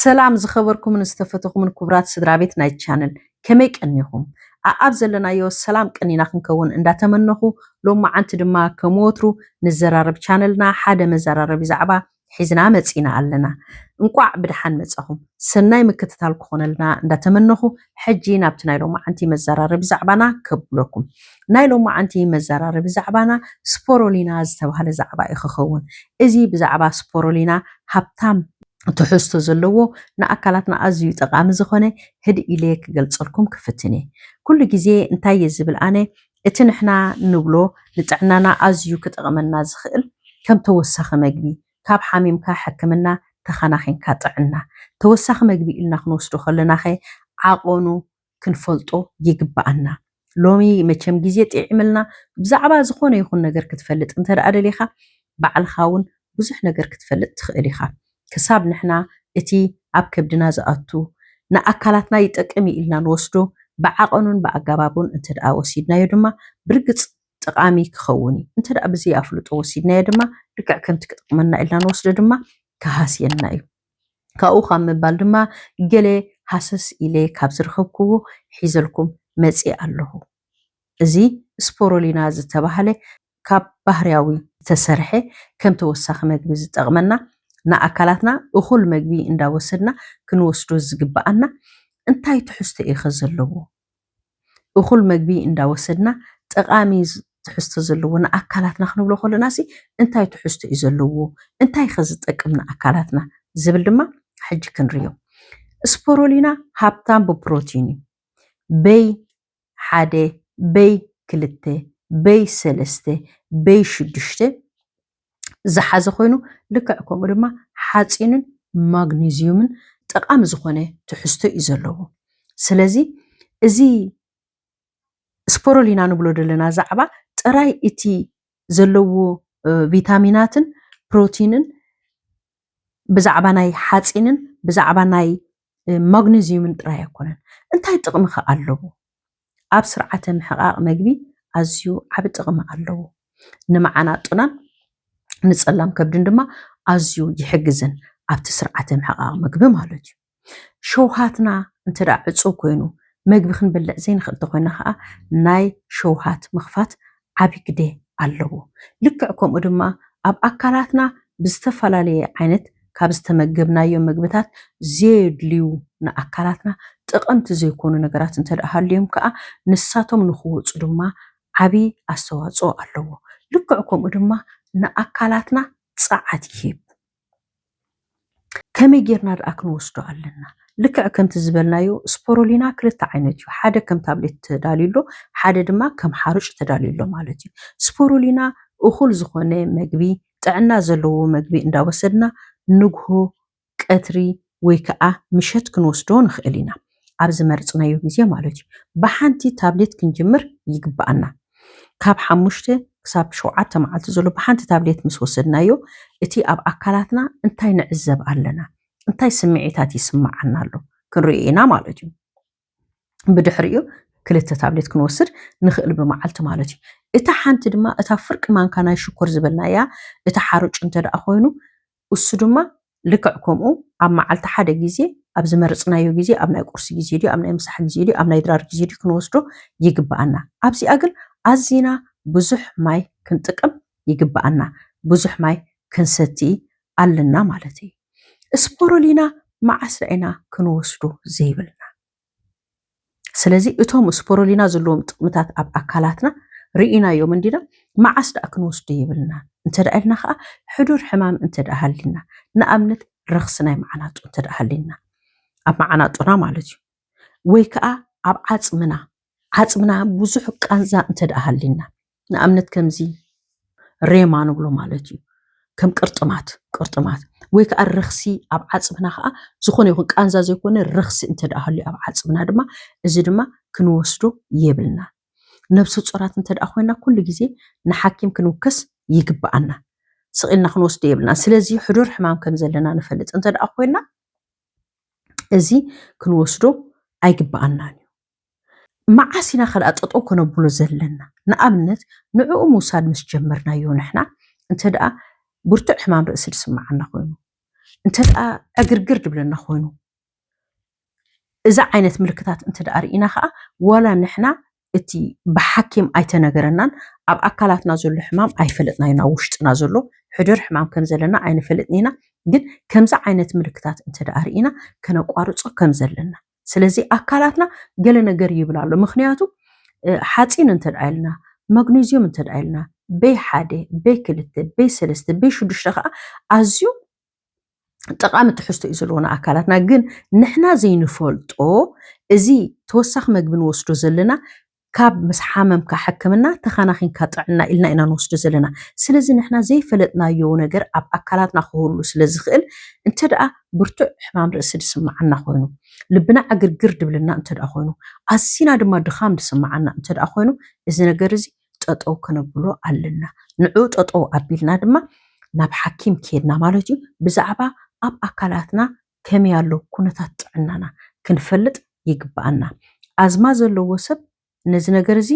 ሰላም ዝኸበርኩምን ዝተፈተኹምን ክቡራት ስድራ ቤት ናይ ቻነል፣ ከመይ ቀኒኹም? ኣኣብ ዘለናዮ ሰላም ቀኒና ክንከውን እንዳተመነኹ፣ ሎማዓንቲ ድማ ከም ወትሩ ንዘራረብ ቻነልና ሓደ መዘራረቢ ዛዕባ ሒዝና መጺና ኣለና። እንቋዕ ብደሓን መጻኹም። ሰናይ ምክትታል ክኾነልና እንዳተመነኹ፣ ሕጂ ናብቲ ናይ ሎማዓንቲ መዘራረቢ ዛዕባና ከብለኩም። ናይ ሎማዓንቲ መዘራረቢ ዛዕባና ስፖሮሊና ዝተባህለ ዛዕባ እዩ ክኸውን። እዚ ብዛዕባ ስፖሮሊና ሃብታም ትሕዝቶ ዘለዎ ንኣካላትና ኣዝዩ ጠቓሚ ዝኾነ ህድእ ኢለ ክገልጸልኩም ክፍትን እየ። ኩሉ ግዜ እንታይ እየ ዝብል ኣነ፣ እቲ ንሕና ንብሎ ንጥዕናና ኣዝዩ ክጠቕመና ዝኽእል ከም ተወሳኺ መግቢ፣ ካብ ሓሚምካ ሕክምና፣ ተኸናኺንካ ጥዕና። ተወሳኺ መግቢ ኢልና ክንወስዶ ከለናኸ ዓቐኑ ክንፈልጦ ይግብኣና። ሎሚ መቸም ግዜ ጥዒምልና ብዛዕባ ዝኾነ ይኹን ነገር ክትፈልጥ እንተ ደኣ ደሊኻ፣ ባዕልኻ እውን ብዙሕ ነገር ክትፈልጥ ትኽእል ኢኻ። ክሳብ ንሕና እቲ ኣብ ከብድና ዝኣቱ ንኣካላትና ይጠቅም እዩ ኢልና ንወስዶ ብዓቐኑን ብኣገባቡን እንተ ደኣ ወሲድናዮ ድማ ብርግጽ ጠቓሚ ክኸውን እዩ። እንተ ደኣ ብዘይ ኣፍልጦ ወሲድናዮ ድማ ልክዕ ከምቲ ክጠቕመና ኢልና ንወስዶ ድማ ክሃስየና እዩ። ካብኡ ካብ ምባል ድማ ገለ ሃሰስ ኢለ ካብ ዝረኸብክዎ ሒዘልኩም መጺእ ኣለኹ። እዚ ስፖሮሊና ዝተባህለ ካብ ባህርያዊ ዝተሰርሐ ከም ተወሳኺ መግቢ ዝጠቕመና ንኣካላትና እኹል መግቢ እንዳወሰድና ክንወስዶ ዝግብኣና እንታይ ትሕዝቶ እዩ ከ ዘለዎ? እኹል መግቢ እንዳወሰድና ጠቓሚ ዝ-፣ ትሕዝቶ ዘለዎ ንኣካላትና ክንብሎ ከለና ሲ እንታይ ትሕዝቶ እዩ ዘለዎ? እንታይ ከ ዝጠቅም ንኣካላትና ዝብል ድማ ሕጂ ክንርእዮ። ስፖሮሊና ሃብታም ብፕሮቲን እዩ። በይ ሓደ፣ በይ ክልተ፣ በይ ሰለስተ፣ በይ ሽዱሽተ ዝሓዘ ኮይኑ ልክዕ ከምኡ ድማ ሓፂንን ማግኒዝዩምን ጠቓሚ ዝኾነ ትሕዝቶ እዩ ዘለዎ። ስለዚ እዚ ስፖሮሊና ንብሎ ዘለና ዛዕባ ጥራይ እቲ ዘለዎ እ፣ ቪታሚናትን ፕሮቲንን ብዛዕባ ናይ ሓፂንን ብዛዕባ ናይ እ፣ ማግኒዝዩምን ጥራይ ኣይኮነን። እንታይ ጥቕሚ ከ ኣለዎ? ኣብ ስርዓተ ምሕቓቕ መግቢ ኣዝዩ ዓቢ ጥቕሚ ኣለዎ። ንመዓናጡናን ንጸላም ከብድን ድማ ኣዝዩ ይሕግዝን ኣብቲ ስርዓተ ምሕቓቕ መግቢ ማለት እዩ። ሸውሃትና እንተ ደኣ ዕጹው ኮይኑ መግቢ ክንበልዕ ዘይንኽእል እንተኾይና ኸኣ ናይ ሸውሃት ምኽፋት ዓቢ ግደ ኣለዎ። ልክዕ ከምኡ ድማ ኣብ ኣካላትና ብዝተፈላለየ ዓይነት ካብ ዝተመገብናዮ መግብታት ዘየድልዩ ንኣካላትና ጠቐምቲ ዘይኮኑ ነገራት እንተ ደኣ ሃልዮም ከኣ ንሳቶም ንኽወጹ ድማ ዓቢ ኣስተዋጽኦ ኣለዎ። ልክዕ ከምኡ ድማ ንኣካላትና ጸዓት ይህብ። ከመይ ጌርና ደኣ ክንወስዶ ኣለና? ልክዕ ከምቲ ዝበልናዮ ስፖሮሊና ክልተ ዓይነት እዩ። ሓደ ከም ታብሌት ተዳልዩ ኣሎ፣ ሓደ ድማ ከም ሓሩጭ ተዳልዩ ኣሎ ማለት እዩ። ስፖሮሊና እኹል ዝኾነ መግቢ፣ ጥዕና ዘለዎ መግቢ እንዳወሰድና ንግሆ፣ ቀትሪ ወይ ከኣ ምሸት ክንወስዶ ንኽእል ኢና። ኣብ ዝመረጽናዮ ግዜ ማለት እዩ። ብሓንቲ ታብሌት ክንጅምር ይግብኣና። ካብ ሓሙሽተ ክሳብ ሸውዓተ መዓልቲ ዘሎ ብሓንቲ ታብሌት ምስ ወሰድናዮ፣ እቲ ኣብ ኣካላትና እንታይ ንዕዘብ ኣለና፣ እንታይ ስምዒታት ይስምዓና ኣሎ ክንርኢ ኢና ማለት እዩ። ብድሕሪኡ ክልተ ታብሌት ክንወስድ ንኽእል ብመዓልቲ ማለት እዩ። እታ ሓንቲ ድማ እታ ፍርቂ ማንካ ናይ ሽኮር ዝበልናያ፣ እቲ ሓሩጭ እንተ ደኣ ኮይኑ፣ እሱ ድማ ልክዕ ከምኡ ኣብ መዓልቲ ሓደ ግዜ፣ ኣብ ዝመረጽናዮ ግዜ፣ ኣብ ናይ ቁርሲ ግዜ ድዩ፣ ኣብ ናይ ምሳሕ ግዜ ድዩ፣ ኣብ ናይ ድራር ግዜ ድዩ ክንወስዶ ይግብኣና። ኣብዚኣ ግን ኣዚና ብዙሕ ማይ ክንጥቀም ይግብኣና። ብዙሕ ማይ ክንሰቲ ኣለና ማለት እዩ። ስፖሮሊና መዓስ ደኣ ኢና ክንወስዶ ዘይብልና? ስለዚ እቶም ስፖሮሊና ዘለዎም ጥቕምታት ኣብ ኣካላትና ርኢናዮም እንዲና፣ መዓስ ደኣ ክንወስዶ የብልና። እንተ ደኣ ኢልና ከኣ ሕዱር ሕማም እንተ ደኣ ሃሊና፣ ንኣብነት ረኽሲ ናይ መዓናጡ እንተ ደኣ ሃሊና፣ ኣብ መዓናጡና ማለት እዩ፣ ወይ ከኣ ኣብ ዓጽምና፣ ዓጽምና ብዙሕ ቃንዛ እንተ ደኣ ሃሊና፣ ንኣብነት ከምዚ ሬማ ንብሎ ማለት እዩ። ከም ቅርጥማት፣ ቅርጥማት ወይ ከኣ ረኽሲ ኣብ ዓጽምና ከኣ ዝኾነ ይኹን ቃንዛ ዘይኮነ ረኽሲ እንተ ደኣ ሃልዩ ኣብ ዓጽምና ድማ፣ እዚ ድማ ክንወስዶ የብልና። ነብሰ ጾራት እንተ ደኣ ኮይና ኩሉ ግዜ ንሓኪም ክንውከስ ይግብኣና። ስቕ ኢልና ክንወስዶ የብልና። ስለዚ ሕዱር ሕማም ከም ዘለና ንፈልጥ እንተ ደኣ ኮይና እዚ ክንወስዶ ኣይግብኣናን እዩ። መዓስ ኢና ከ ደኣ ጠጠው ከነብሎ ዘለና? ንኣብነት ንዕኡ ምውሳድ ምስ ጀመርናዮ ንሕና እንተ ደኣ ብርቱዕ ሕማም ርእሲ ዝስምዓና ኮይኑ፣ እንተ ደኣ ዕግርግር ድብለና ኮይኑ፣ እዚ ዓይነት ምልክታት እንተ ደኣ ርኢና ከዓ ዋላ ንሕና እቲ ብሓኪም ኣይተነገረናን ኣብ ኣካላትና ዘሎ ሕማም ኣይፈለጥናዮና ውሽጥና ዘሎ ሕዱር ሕማም ከም ዘለና ኣይንፈልጥን ኢና። ግን ከምዚ ዓይነት ምልክታት እንተ ደኣ ርኢና ከነቋርጾ ከም ዘለና። ስለዚ ኣካላትና ገለ ነገር ይብል ኣሎ። ምክንያቱ ሓፂን እንተ ደኣ ኢልና፣ ማግኔዚየም እንተ ደኣ ኢልና፣ በይ ሓደ፣ በይ ክልተ፣ በይ ሰለስተ፣ በይ ሽዱሽተ ከዓ ኣዝዩ ጠቃሚ ትሕዝቶ እዩ ዘለዎና ኣካላትና። ግን ንሕና ዘይንፈልጦ እዚ ተወሳኺ መግቢ ንወስዶ ዘለና ካብ ምስ ሓመምካ ሕክምና ተኻናኺንካ ጥዕና ኢልና ኢና ንወስዶ ዘለና። ስለዚ ንሕና ዘይፈለጥናዮ ነገር ኣብ ኣካላትና ክህሉ ስለ ዝኽእል እንተ ደኣ ብርቱዕ ሕማም ርእሲ ድስምዓና ኮይኑ፣ ልብና ዕግርግር ድብልና እንተ ደኣ ኮይኑ፣ ኣዝና ድማ ድኻም ድስምዓና እንተ ደኣ ኮይኑ፣ እዚ ነገር እዚ ጠጠው ከነብሎ ኣለና። ንዑ ጠጠው ኣቢልና ድማ ናብ ሓኪም ከድና ማለት እዩ። ብዛዕባ ኣብ ኣካላትና ከመይ ኣሎ ኩነታት ጥዕናና ክንፈልጥ ይግብኣና። ኣዝማ ዘለዎ ሰብ ነዚ ነገር እዚ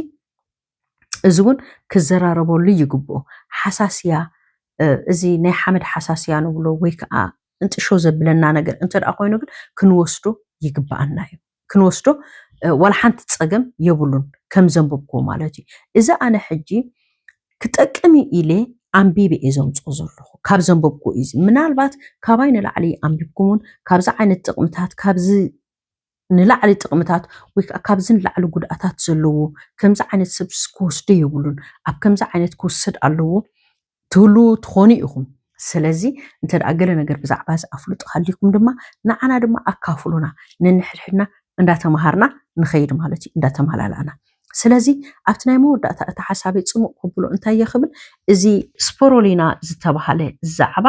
እዚ እውን ክዘራረበሉ ይግብኦ። ሓሳስያ እዚ ናይ ሓመድ ሓሳስያ ንብሎ ወይ ከዓ እንጥሾ ዘብለና ነገር እንተ ደኣ ኮይኑ ግን ክንወስዶ ይግብኣና እዩ። ክንወስዶ ዋላ ሓንቲ ፀገም የብሉን። ከም ዘንበብኩዎ ማለት እዩ። እዚ ኣነ ሕጂ ክጠቅም እዩ ኢለ ኣንቢበ እየ ዘምፅኦ ዘለኹ። ካብ ዘንበብኩዎ እዩ። ምናልባት ካባይ ንላዕሊ ኣንቢብኩምን ካብዚ ዓይነት ጥቕምታት ካብዚ ንላዕሊ ጥቕምታት ወይ ከዓ ካብዚ ንላዕሊ ጉድኣታት ዘለዎ ከምዚ ዓይነት ሰብ ክወስዶ የብሉን፣ ኣብ ከምዚ ዓይነት ክውሰድ ኣለዎ ትህልዉ ትኾኑ ኢኹም። ስለዚ እንተ ደኣ ገለ ነገር ብዛዕባ እዚ ኣፍልጡ ሃልይኩም ድማ ንዓና ድማ ኣካፍሉና፣ ነንሕድሕድና እንዳተማሃርና ንኸይድ ማለት እዩ፣ እንዳተማላላእና። ስለዚ ኣብቲ ናይ መወዳእታ እቲ ሓሳበይ ጽሙቕ ክብሎ እንታይ እየ ክብል፣ እዚ ስፖሮሊና ዝተባሃለ ዛዕባ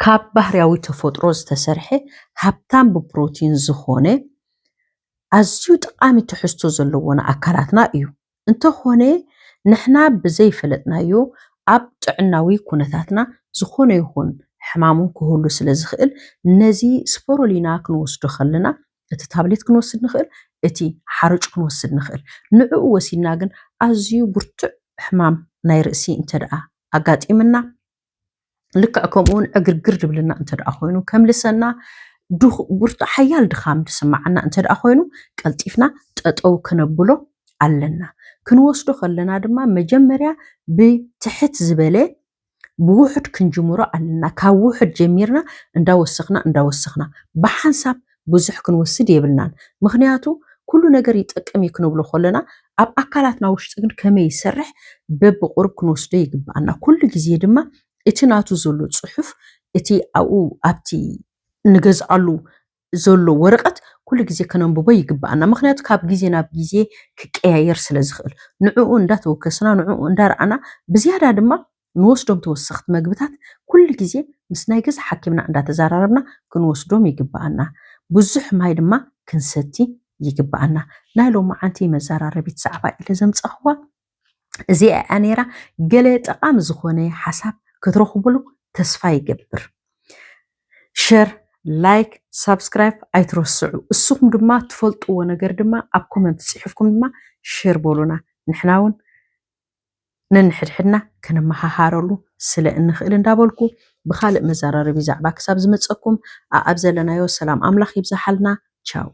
ካብ ባህርያዊ ተፈጥሮ ዝተሰርሐ ሃብታም ብፕሮቲን ዝኾነ ኣዝዩ ጠቓሚ ትሕዝቶ ዘለዎ ንኣካላትና እዩ። እንተኾነ ንሕና ብዘይፈለጥናዮ ኣብ ጥዕናዊ ኩነታትና ዝኾነ ይኹን ሕማም ክህሉ ስለ ዝኽእል ነዚ ስፖሮሊና ክንወስዶ ከለና እቲ ታብሌት ክንወስድ ንኽእል፣ እቲ ሓሩጭ ክንወስድ ንኽእል። ንዕኡ ወሲድና ግን ኣዝዩ ብርቱዕ ሕማም ናይ ርእሲ እንተ ደኣ ኣጋጢምና ልክዕ ከምኡ እውን ዕግርግር ድብልና እንተ ደኣ ኮይኑ ከምልሰና ብርቱ ሓያል ድኻም ድስምዓና እንተ ደኣ ኮይኑ ቀልጢፍና ጠጠው ክነብሎ ኣለና። ክንወስዶ ከለና ድማ መጀመርያ ብትሕት ዝበለ ብውሑድ ክንጅምሮ ኣለና። ካብ ውሑድ ጀሚርና እንዳወሰኽና እንዳወሰኽና ብሓንሳብ ብዙሕ ክንወስድ የብልናን። ምክንያቱ ኩሉ ነገር ይጠቅም እዩ ክንብሎ ከለና ኣብ ኣካላትና ውሽጢ ግን ከመይ ይሰርሕ በብቁሩብ ክንወስዶ ይግብኣና። ኩሉ ግዜ ድማ እቲ ናቱ ዘሎ ፅሑፍ እቲ ኣብኡ ኣብቲ ንገዝኣሉ ዘሎ ወረቐት ኩሉ ግዜ ከነንብቦ ይግብኣና። ምክንያቱ ካብ ግዜ ናብ ግዜ ክቀያየር ስለ ዝኽእል ንዕኡ እንዳተወከስና ንዕኡ እንዳረኣና ብዝያዳ ድማ ንወስዶም ተወሰኽቲ መግብታት ኩሉ ግዜ ምስ ናይ ገዛ ሓኪምና እንዳተዘራረብና ክንወስዶም ይግብኣና። ብዙሕ ማይ ድማ ክንሰቲ ይግብኣና። ናይ ሎማዓንቲ መዘራረቢት ዛዕባ ኢለ ዘምፀኽዋ እዚኣ እያ ነይራ። ገለ ጠቓሚ ዝኾነ ሓሳብ ክትረኽብሉ ተስፋ ይገብር። ሸር፣ ላይክ፣ ሳብስክራይብ ኣይትረስዑ። እስኹም ድማ ትፈልጥዎ ነገር ድማ ኣብ ኮመንት ፅሒፍኩም ድማ ሸር በሉና። ንሕና እውን ነንሕድሕድና ክንመሃሃረሉ ስለ እንኽእል እንዳበልኩ ብኻልእ መዘራረቢ ዛዕባ ክሳብ ዝመፀኩም ኣኣብ ዘለናዮ ሰላም ኣምላኽ ይብዛሓልና። ቻው።